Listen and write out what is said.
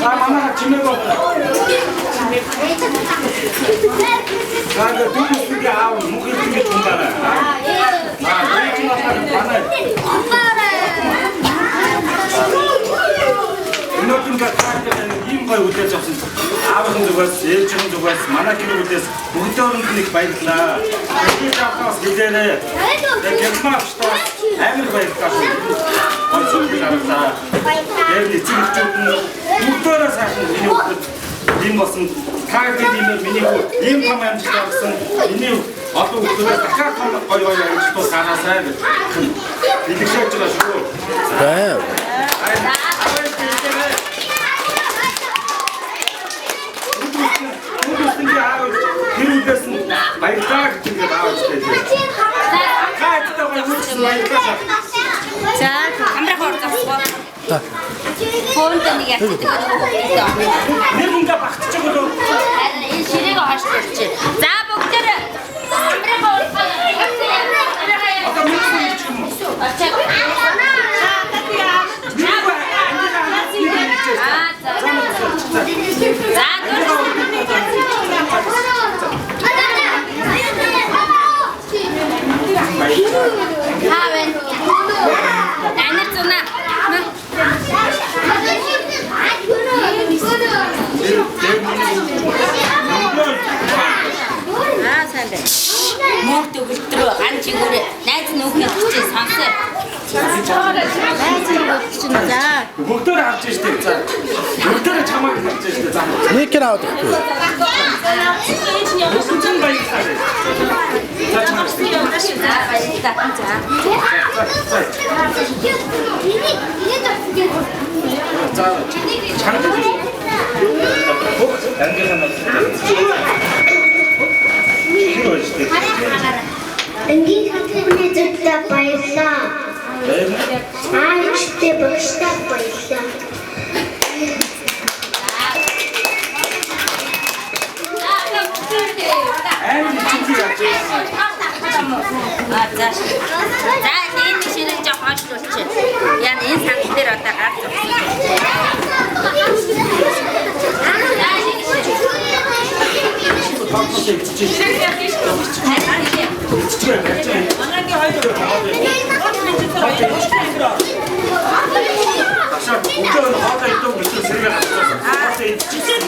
За манайха чимээг байна. За ингээ дүүнсний аав мөнх ингэж ундараа. Аа энэ чинь болохоор манай өнөөдөр ингээ таагдсан ийм гоё хүлээж авсан. Аавын зүгээс, ээжийн зүгээс, манай гэр бүлээс бүгдөө нэг баярлалаа. Хүлээж авахаас хэлээрэй. Тэгээ гэрмаа авчтаа амар баярлалаа шүү. Гоё зүйлийг авлаа. Тэгээд эцэг эхчүүд нь бүгдөөрөө сайхан миний хүүхэд ийм болсон. Та гэдэг юм миний хүү ийм том амжилт гаргасан. Миний олон хүүхдүүдээ дахиад том гоё гоё амжилтууд гаргаасай гэж бэлэгшээж байгаа шүү. Байв. Тэр үдээс нь баярлалаа гэж ингээд аав ээжтэй. Та хэдтэй гоё үйлчлэн баярлалаа. За, камера хоор зогсгоо. За. Фонд нэг ярьдаг нөгөө хүүхдээ. Нэр ингээ багтчих болов. Харин энэ ширээг хоош турчих. За, бүгдээр камера хоор Одоо мэдсэн юм чи юм уу? Очоо. Мэдгүй ангийнхаа Аа, за. За, Хаа вэ? Анир зуна. Аа, сайн байна. Мөрт өгөлтрөө ган чигүүрээ найз нөхөд чинь сонсоо. Найз нөхөд чинь за. Бүгдээр авч штэ. За. Бүгдээр чамайг авч штэ. За. Нэг гэр аваад өгөхгүй. Бүгдэн баярлалаа. За чамайг. За, баярлалаа. За. За. Чамд. Бүгд ангийнхаа Тэр байж штэ. Энгийн хатны зүгтээ баярлаа. Аавчтай багштай баярлаа. Амар хичээдэг авч байна. Аа, за. За, энэ ширэг жоох хойшлуулчих. Яа, энэ сангал дээр одоо гар зогссон. За, Тоглолт эцэж штэ. Ташаа бүгдөө хоолой идэв гэсэн сэргээ гарчихсан. Хоолой идчихсэн.